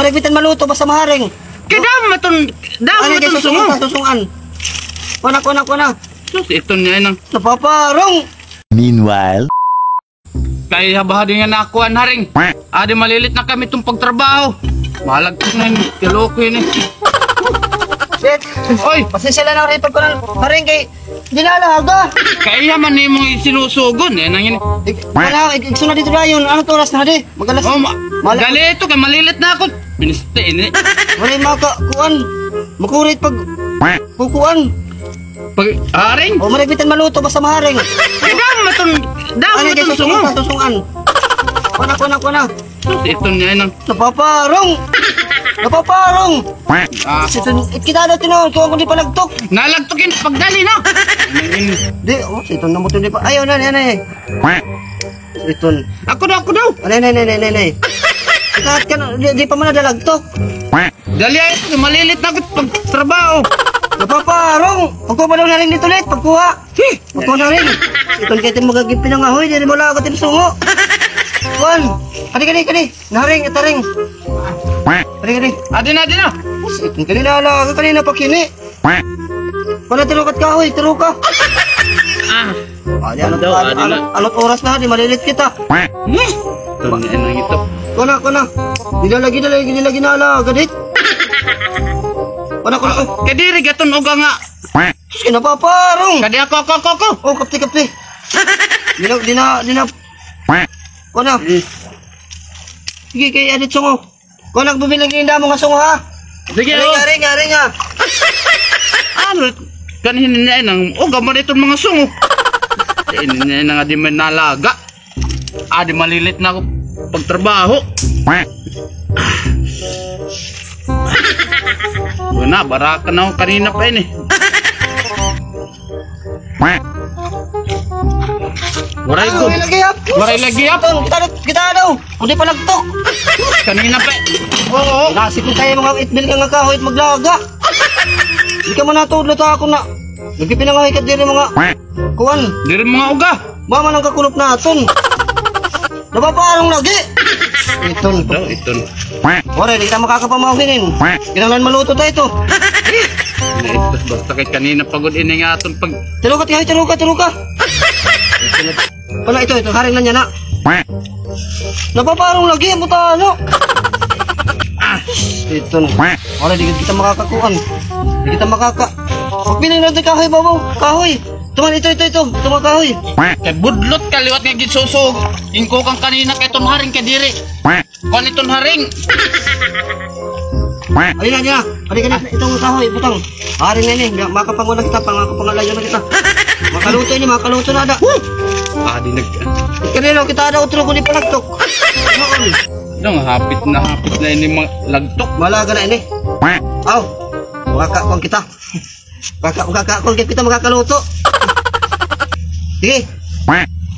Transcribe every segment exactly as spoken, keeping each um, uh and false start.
Nagbitan maluto, basta maharing. Kay damo man iton, damo man iton sungo. Susungan. Kuha na, kuha na, kuha na. Sus, iton niya nang. Napaparong. Meanwhile. Kay habaha din nga nakuan, haring. Adi malilit na kami iton pagtrabaho. Malagkit na ini, kaloko ini. Shit. Oy! Pasensya na ako, haring, pagkuan, haring, kay dinalaga. Kay iya man nimong isinusugon, eh, nang ini. Wala, igsunad dito dayon. Ano oras na, di? Magalas. Oh, ma-, dali ito, kay malilit na ako. Biniste ini. Wala maka, kuan. Makurit pag, kukuan. Pag, haring? O, maragbitan maluto, basta maharing. Kay damo man iton, damo man iton sungo. Susungan. Kuha na, kuha na, kuha na. Sus, iton niya nang. Napaparong. Napaparong. Ah. Sus, iton, kita daw tinuod, kuha ko di palagtok. Nalagtok ini, pagdali na. Di, o, iton na mo ito, di pa. Ayaw na, yan, eh. Iton. Ako daw, ako daw. Anay, anay, anay, anay, anay. Ikahat ka na, di, di pa man nadalagtok. Dali ay, malilit na ako pagtrabaho. Napaparong. Pagkuha pa daw na rin dito ulit, pagkuha. Hi! Pagkuha na rin. Iton kay iton magagipinangahoy, diri malaga iton sungo. Kuan. Kadi, kadi, kadi. Naharing, itaring. Kadi, kadi. Adi na, adi na. Iton kanina, ala, kanina pa kini. Kuha na, tirukat kahoy, tiruka. Ah. Ah, di, ano, daw, ano, adi ano, na. Ano't oras na, di malilit kita. Hmm? Ito na, ano ito? Kuha na, kuha na. Di na lagi, di na lagi, di lagi na ala, gadit. Kuha na, kuha na. Kadiri, gaton, uga nga. Sus, kinapaparong. Kadi ako, ako, ako, ako. O, kapti, kapti. Di na, di na, di na. Kuha na. Hmm. Sige, kay adit sungo. Kuha na, bubilang ini damo nga sungo, ha? Sige, haring, o. Haring, haring, ha? Ano, kanina niya nang, o, gamay iton mga sungo. Kanina niya nga di man nalaga. Ah, di malilit na ako pagtrabaho. Wala, baraka na ako kanina pa ini. Waray ko. Waray lagi hap. Waray lagi hap. Kita, kita daw. Kundi palagtok. Kanina pa. Oo. Nasi ko kay mga itbil nga kahoy it maglaga. Di ka man natudlo ta ako na. Nagpipinangahoy ka diri mga kuan. Diri mga uga. Mama nang kakulop naton. Napaparong lagi. Iton. Daw, iton. Waray, di kita makakapamaw hinin. Kinahanglan maluto ta ito. Basta kay kanina pa gud ini nga aton pag- Tiruka, tiruka, tiruka, tiruka. Wala, ito, ito, haring na niya na. Napaparong lagi, buta, ano? Ah, iton. Waray, di kita makakakuan. Di kita makaka-, pagpiling natin kahoy, babaw. Kahoy. Tuman, ito, ito, ito. Tuman, kahoy. Kay budlot ka liwat nga ginsusog. Ingko kang kanina kay iton haring kay diri. Kuan iton haring. Ay na, ay na. Ay, kani, itong kahoy, butang. Haring na ini. Makapanguna kita, pang-, makapangalayo na kita. Makaluto ini, makaluto na ada. Ah, di nag- Kanino kita ada utro kundi palagtok. Noon. Dong, hapit na, hapit na ini mga lagtok. Malaga na ini. Aw, makakakuan kita. Baka, baka, baka kita makakaluto. Sige.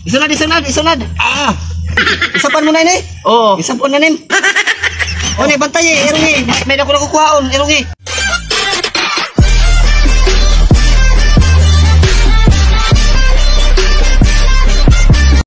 Isunad, isunad, isunad. Ah! Isapan mo na ini? Oo. Isapan na nim. O, ni, bantay, eh, irungi. May, may dako na kukuhaon, irungi.